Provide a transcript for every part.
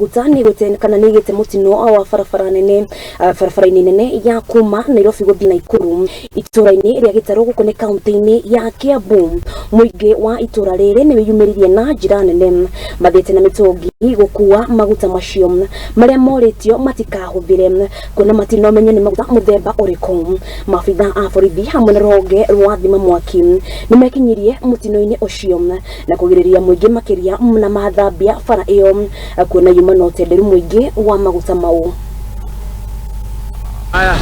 Maguta nĩ kana nĩ igĩte mũtino wa barabara nene barabara-inĩ nene ya kuma Nairobi gũthiĩ Nakuru itũra-inĩ rĩa Gĩtarũ gũkũ nĩ kaunti-inĩ ya Kiambu. Mũingĩ wa itũra rĩrĩ nĩ wĩyumĩririe na njĩra nene mathiĩte na mĩtũngi gũkua maguta macio marĩa morĩtio matikahũthĩre kuona matinamenye nĩ maguta mũthemba ũrĩkũ. Maabitha a borithi hamwe na rũhonge rwa thima mwaki nĩ mekinyirie mũtino-inĩ ũcio na kũgirĩrĩria mũingĩ makĩria na mathambia bara ĩyo kuona yuma na ũtenderu mũingĩ wa maguta mau. Haya.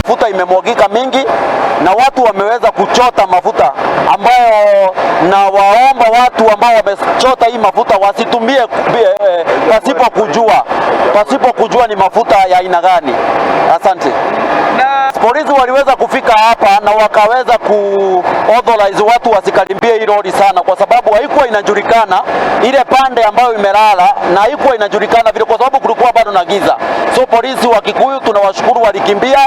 Mafuta imemwagika mingi na watu wameweza kuchota mafuta ambayo, na waomba watu ambao wamechota hii mafuta wasitumie pasipo kujua ni mafuta ya aina gani. Asante. Polisi waliweza kufika hapa na wakaweza ku authorize watu wasikaribie hii lori sana, kwa sababu haikuwa inajulikana ile pande ambayo imelala na haikuwa inajulikana vile, kwa sababu kulikuwa bado na giza. So polisi wa Kikuyu tunawashukuru, walikimbia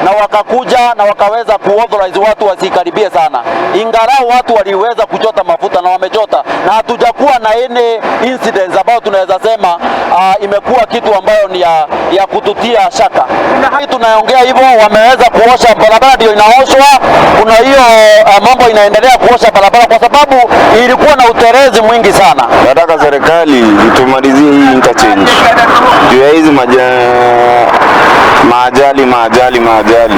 na wakakuja na wakaweza ku authorize watu wasikaribie sana, ingalau watu waliweza kuchota mafuta na wamechota, na hatujakuwa na any incidents ambayo tunaweza sema imekuwa kitu ambayo ni ya kututia shaka. Tunaongea hivyo, wameweza kuosha barabara, ndio inaoshwa. Kuna hiyo mambo inaendelea kuosha barabara kwa sababu ilikuwa na utelezi mwingi sana. Nataka serikali itumalizie hii interchange juu ya hizi maajali maajali maajali.